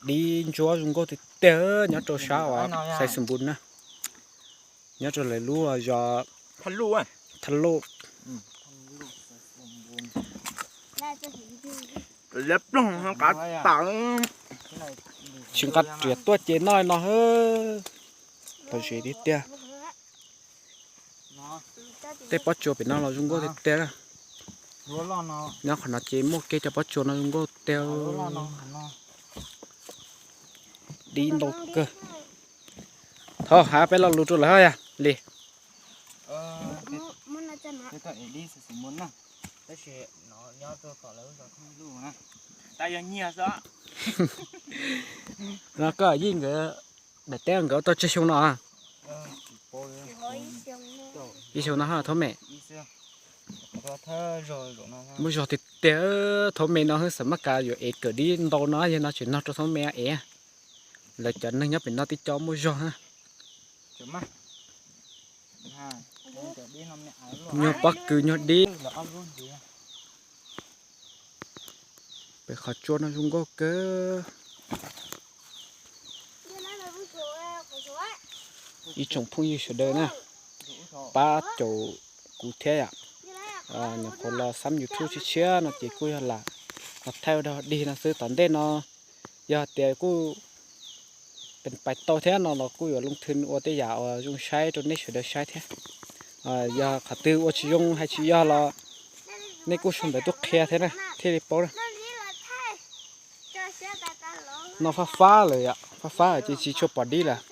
Dib ntsuab zoo nkauj tiag tiag nyob rau sab uas Xaiv Xwm Npus na. Nyob rau lawv lub zos Thaj Luj. Tsis nqa riam tuaj ces noj no hwb. Lom zem tiag tiag. Tej pob tsuas pem no los zoo nkauj tiag tiag. Nyob qhov no ces muaj kiag cov pob tsuas no zoo nkauj tiag. Dib ntau kawg. Thov hais peb lo lus rau lawv hos yog li. No koj Yij nkawd daim teb nkawd tau tsawg xyoo no? Ib xyoo no Thaub Me. Muaj zog tiag tiag. Thaub Me no xav maj kas yuav ev kawm dib ntau no, yog no tseem nog rau Thaub Me ev. Lawv cov neeg nyob pem no tib co muaj zog na. Nyuag pob kws nyuag dib. Pem qhov tsua no zoo nkauj kawg. Ib tsoom phooj ywg sawv daws na, pab caum kuv thiab yom. Nyuam qhuav los xab YouTube tshiab tshiab no ces kuj yog lam los thaij ua dog dig no xwb. Tom ntej no yog tias kuj pais tau thiab no los kuj yuav loo thw ua tej yam uas zoo saib rau nej sawv daws saib thiab. Yog qhov twg ua tsis zoo hais tsis yog los nej kuj sau ntawv tuaj qhia thiab na thiaj li paub na. No fab fab lawm yom, fab fab lawm ces tsis tshua pom dib lawm.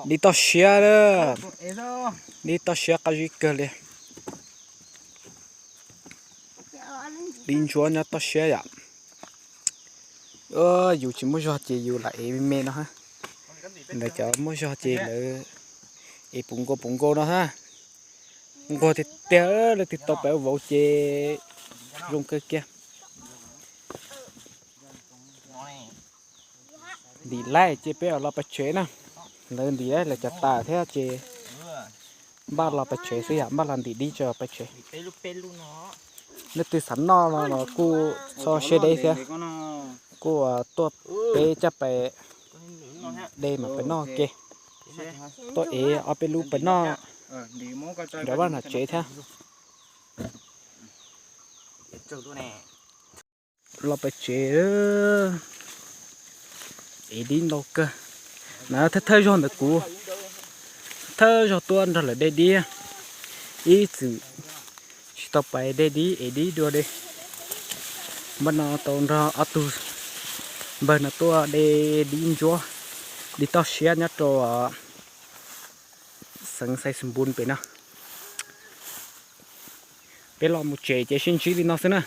Dib toj siab, dib toj siab qab zib kawg li. Dib ntsuab nyob toj siab yom. Yus tsis muaj zog ces yus lam ev me me no. Ntawd cov muaj zog ces lawv ev puv nkaus puv nkaus no ha. Nquag tiag tiag, leej twg tau pem vauv ces zoo kawg kiag. Ntim laij ces peb los pais tsev na. Lawv ntim laij lawv cov tas thiab ces npaj los pais tsev xwb yom, npaj los ntim dib tso pais tsev. Leej twg xav noj no los kuj txhob siab deb thiab, kuj tuaj peb coj pais de mas pais noj ke. Tuaj ev ob peb lub pais noj nram vaj nram tsev thiab. Los pais tsev, ev dib ntau kawg. Na thawj thawj zog ntawd kuv thawj zog tuaj nrog lawv de dib, ib txwm tsis tau pais de dib ev dib dua de. Npaj no tau nrog ob tug npawg no tuaj de dib ntsuab, dib toj siab nyob rau xeev Xais Xus Npus pem no. Peb los mus tsev ces sib ntsib li no xwb na.